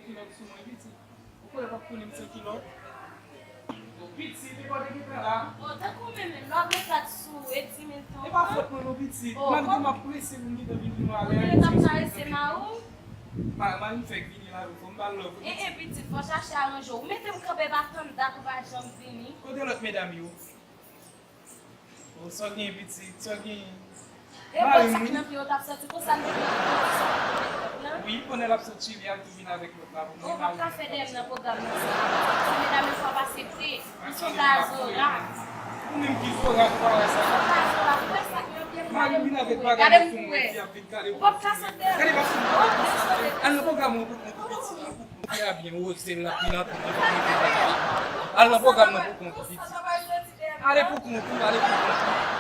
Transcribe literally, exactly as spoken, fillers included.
Kilòt sou mwen, pitit. Ou kwè l p ap konnen m se kilòt? Pitit, e pa w te gentan la? O, tankou w menm menm, lè w ap met rat sou ou, e di mil tan. E pa fòt mwen non, pitit. O, malgre m ap prese pou m gentan vin jwenn w alè. Ou menm t ap karese mari w? Ma, mari m fèk vini la, fò m ba l love. E, e, pitit, fò w chache aranje w. Ou mete m kanpe pa tann dat ou pa janm vini. Kote lòt medam yo? O, sa w gen, pitit, sa w gen? E mari m, wi. Sak nan pye w t ap soti konsa, m te gen pou sa nan pye w nan. Wi, konnen l ap sot chili al tou vin avèk lòt la pou mwen. O, w p ap ka fè dèyè m nan pwogram nan sa. Se medam yo fò ap aksepte. Ou se yon gazora. Ou menm ki zora, ou pa wè sa. Ou se yon gazora. Ou wè sak nan pye m, gade m pou wè. Gade m pou wè. Ou p ap ka sot dèyè m. Gade m ap sot dèyè m. Al nan pwogram ou pou kont ou, pitit. Fè a byen, ou se l la, li nan tout. Al nan pwogram nan pou kont ou, pitit. Ale pou kont ou, ale pou kont ou.